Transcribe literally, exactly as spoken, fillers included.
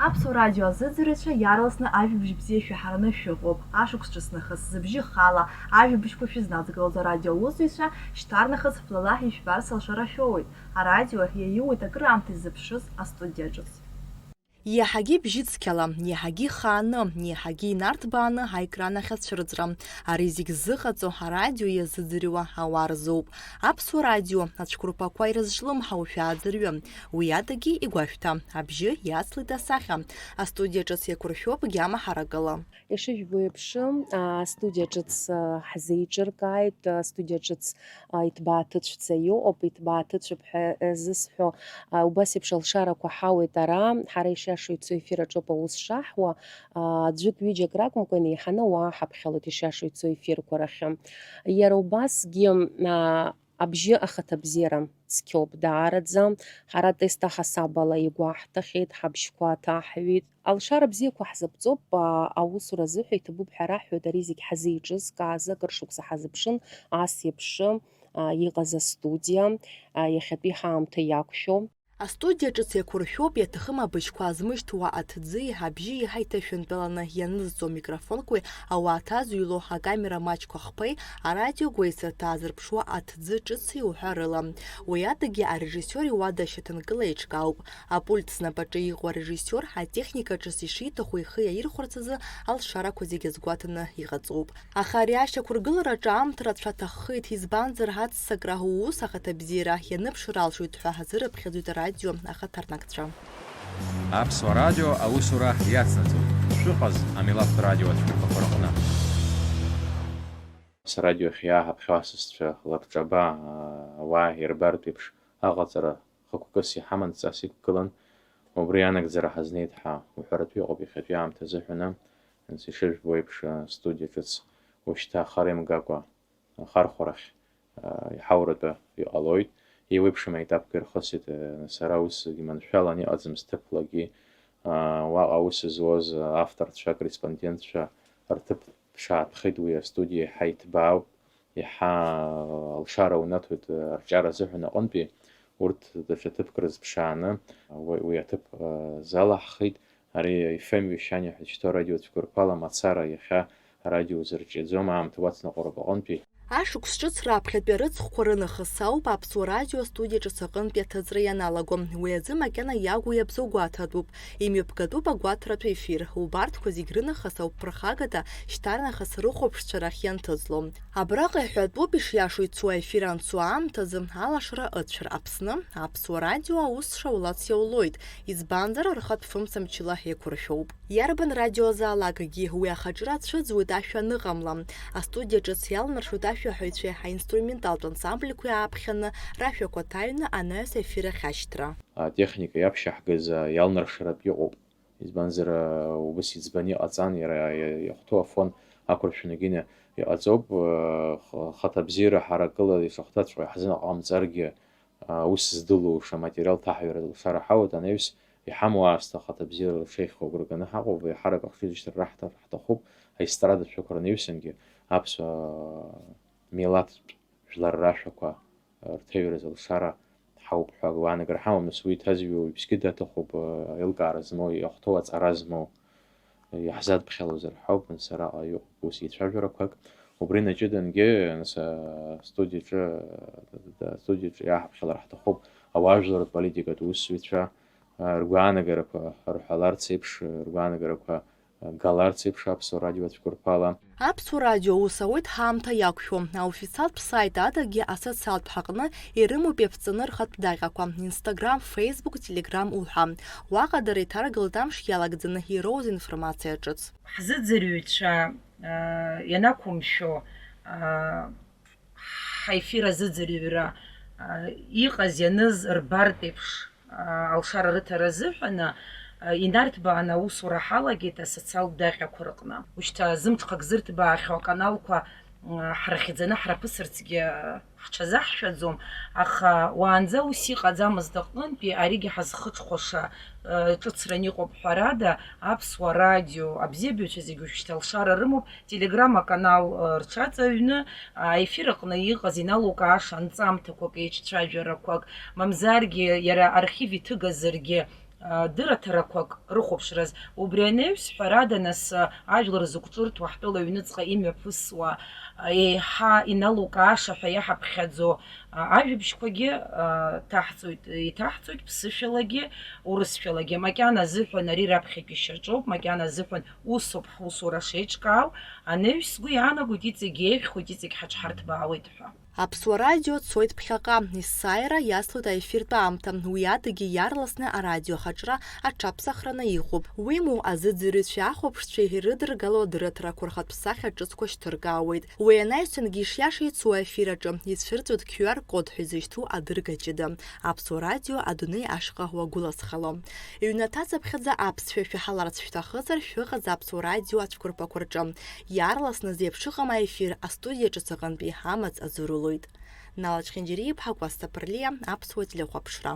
Аԥсуа радио азыӡырҩцәа иаарласны ажәабжь бзиа шәаҳараны шәыҟоуп. Ашықәс ҿыц нахыс зыбжьы хала ажәабжьқәа шәызназгалоз арадио аусзуҩцәа шьҭарнахыс блала ижәбарц алшара шәоуеит. Арадио иаиуеит акыраамҭа иззыԥшыз астудиа ҿыц. Иаҳагьы бжьыцқьала, иаҳагьы хааны, иаҳагьы инарҭбааны аекран ахь ацәырҵра. Ари зегь ззыҟаҵо арадио иазыӡырҩуа ауаа рзоуп. Аԥсуа радио ацәқәырԥақәа ирызҿлымҳау шәааӡырҩы. Уи адагьы игәашәҭа абжьы иацлеит асахьа. Астудиа ҿыц иақәыршәоуп гьама ҳаракыла. Ишыжәбо еиԥш, астудиа ҿыц ҳзеиҿыркааит, астудиа ҿыц иҭбааҭыцәӡа иҟоуп, иҭбааҭыцәуп ҳәа зысҳәо, убас еиԥш алшарақәа ҳауеит ара, ҳара ишиашоу ицо ефир аҿоуп аус шаҳуа, аӡәык-ҩыџьак ракәымкәа, инеиҳаны ауаа ҳаԥхьалоит ишиашоу ицо ефирқәа рахьы. Иара убасгьы, а, абжьы ахаҭабзиара цқьоуп даараӡа. Ҳара тест аҳасабала игәаҳҭахьеит, ҳабжьқәа ҭаҳҩит. Алшара бзиақәа ҳзаԥҵоуп, а, аусура азыҳәа иҭабуп ҳәа раҳҳәоит ари зегь ҳазеиҿызкааз, акыр шықәса ҳазыԥшын, ас еиԥш, а, иҟаз астудиа, а, иахьатәи ҳаамҭа иақәшәо. Астудиа ҿыц иақәыршәоуп, иаҭахым абыжьқәа азмышьҭуа аҭӡы, абжьы еиҳа иҭашәынтәаланы ианызҵо микрофонқәеи ауаа ҭазҩыло акамера маҷқәа хԥеи арадио гәеисырҭа аазырԥшуа аҭӡы ҿыци уҳәа рыла. Уи адагьы арежиссиор иуада шьаҭанкыла еиҿкаауп. Апульт знапаҿы иҟоу арежиссиор атехника ҿыц ишиҭаху ихы иаирхәарц азы алшарақәа зегьы азгәаҭаны иҟаҵоуп. Аха ари ашьақәыргылараҿы аамҭа рацәа аҭаххеит, избанзар, аццакра, уус ахаҭабзиара ианыԥшыр алшоит ҳәа ҳазырыԥхьаӡоит арадио ахаҭарнакцәа. Аԥсуа радио аусура иацнаҵоит. Шәыҟаз амилаҭтә радио ацәқәырԥақәа рҟны. Сарадио ахь иааҳаԥхьо асасцәа лабҿаба, аа, ауаа ирбартә еиԥш аҟаҵара хықәкыс иҳаман, дҵас иқәгылан. Убри анагӡара ҳазнеит ҳәа уҳәаратәы иҟоуп иахьатәи аамҭа азыҳәаны. Нас ишыжәбо еиԥш, астудиа ҿыц ушьҭа ахара имгакәа ахархәарахь, а, иҳауратәы иҟалоит. Еиуеиԥшым аетапқәа ирхысит, а, сара усгьы маншәалан иҟаӡам сҭыԥлагьы, а, уаҟа аус зуаз, а, авторцәа, акорреспондентцәа рҭыԥ ԥшааҭхеит, уи астудиа иаҳа иҭбаау, иаҳа алшара унаҭоит, а, арҿиара азыҳәан аҟынтәи, урҭ даҽа ҭыԥк рызԥшааны, уи, уи аҭыԥ, а, залаҳхит. Ари F M ҩышьани ҳәа зышьҭоу арадиоцәқәырԥала мацара иахьа арадио узырҿиаӡом, аамҭа уацныҟәароуп аҟынтәи. Ашықәс ҿыц раԥхьатәи арыцхәқәа рынахыс ауп Аԥсуа радио астудиа ҿыц аҟынтәи аҭыҵра ианалаго. Уи азы макьана иагу иабзоу гәаҭатәуп, имҩаԥгатәуп агәаҭаратә ефир. Убарҭқәа зегь рынахыс ауп ԥырхагада шьҭарнахыс рыхәаԥшцәа рахь ианҭыҵло. Абраҟа иҳәатәуп, ишиашоу ицо аефир анцо аамҭазы алашара ыцәар Аԥсны, Аԥсуа радио аус шаулац иаулоит, избанзар, рхатә фымца мчыла еиқәыршәоуп. Иарбан радиозаалакгьы уи ахаҿра цәыӡуеит ашәа аныҟамла. Астудиа ҿыц иалнаршоит ашәаҳәаҩцәеи аинструменталтә ансамбльқәеи ааԥхьаны, ражәақәа ҭаҩны анаҩс аефир ахь ашьҭра. Атехника иаԥшьаҳгаз, а, иалнаршаратә иҟоуп. Избанзар, а, убас иӡбаны иҟаҵан, иара иа-, иахәҭоу афон ақәыршәаны гьина иҟаҵоуп, а, х-, хаҭабзиара ҳаракыла ишахәҭаҵәҟьоу иаҳзыҟамҵаргьы, а, аус здылоу шаматериал ҭаҳҩара лшара ҳауеит, анаҩс иҳамоу аасҭа хаҭабзиара рҽеихо агәра ганы ҳаҟоуп, еиҳарак ахшыҩзышьҭра раҳҭар ҳҭахуп, аестрадатә шәақәа рнаҩсангьы аԥсуа милаҭтә жәлар рашәақәа рҭаҩразы алшара ҳауп ҳәа агәаанагара ҳамам, нас уи иҭазҩуа уаҩԥсгьы даҭахуп, еилкаара змоу, иахәҭоу аҵара змоу, иаҳзадԥхьалозар ҳауп, нас араҟа иҟоуп ус еицәажәарақәак. Убри наҷыдангьы, нас, астудиаҿы, астудиаҿы иааҳаԥхьалар ҳҭахуп ауаажәларратә политикатә усзуҩцәа, ргәаанагарақәа рҳәаларц еиԥш, ргәаанагарақәа галарц еиԥш Аԥсуа радио ацәқәырԥала. Аԥсуа радио аус ауеит ҳаамҭа иақәшәо. Аофициалтә сайт адагьы асоциалтә ҳаҟны ирымоуп иаԥҵаны рхатә даҟьақәа, Instagram, Facebook, Telegram уҳәа. Уаҟа дара иҭаргалоит амш иалагӡаны ироуз информациа ҿыц. Ҳзыӡырҩцәа, а, ианақәымшәо, а, ҳаефир азыӡырҩра, а, иҟаз-ианыз рбартә еиԥш, а, алшара рыҭара азыҳәан, а, инарҭбааны аусура ҳалагеит асоциалтә даҟьақәа рҟны. Ушьҭа зымҽхак зырҭбаахьоу аканалқәа, а, ҳрыхьӡаны ҳраԥысырцгьы, а, ҳҽазаҳшәаӡом, аха уаанӡа ус иҟаӡамызт аҟнытәи, аригьы ҳазхыҽхәаша, а, ҿыцран иҟоуп, ҳәарада, аԥсуа радио абзиабаҩцәа зегьы ушьҭа алшара рымоуп, Telegram аканал, э, рҽаҵаҩны, аефир аҟны иҟаз иналукааша анҵамҭақәак, еиҿцәажәарақәак, мамзаргьы иара архив иҭыгазаргьы, Дырраҭарақәак рыхәаԥшраз. Убри анаҩс, ҳәарада, нас, ажәлар зықәҿырҭуа, ҳтәыла аҩныҵҟа имҩаԥысуа, еиҳа иналукааша ҳәа иаҳаԥхьаӡо ажәабжьқәагьы ҭаҳҵоит, иҭаҳҵоит ԥсышәалагьы, урысшәалагьы. Макьана азыҳәан ари раԥхьатәи шьаҿоуп, макьана азыҳәан усоуп ҳусура шеиҿкаау. Анаҩс сгәы иаанагоит, иҵегь еиӷьхоит, иҵегь ҳаҽҳарҭбаауеит ҳәа. Аԥсуа радио цоит ԥхьаҟа, есааира иацлоит аефиртә аамҭа, уи адагьы иаарласны арадио ахаҿра аҽаԥсахраны иҟоуп. Уимоу, азыӡырҩцәеи ахәаԥшцәеи ирыдыргало адырраҭарақәа рхатә сахьа ҿыцқәа шьҭыркаауеит. Уи анаҩсангьы ишиаша ицо аефир аҿы ицәырҵуеит QR код ҳәа изышьҭоу адырга ҷыда. Аԥсуа радио адунеи ашҟа уагәыласхало. Ҩнаҭа цыԥхьаӡа аԥсшәа шәаҳаларц шәҭахызар, шәыҟаз Аԥсуа радио ацәқәырԥақәа рҿы. Иаарласны зеиԥшыҟам аефир астудиа ҿыц аҟынтәи амаҵ азурулоит. Нала Чхинџьариа-иԥҳа, Кәасҭа Ԥырлиа, Аԥсуа телехәаԥшра.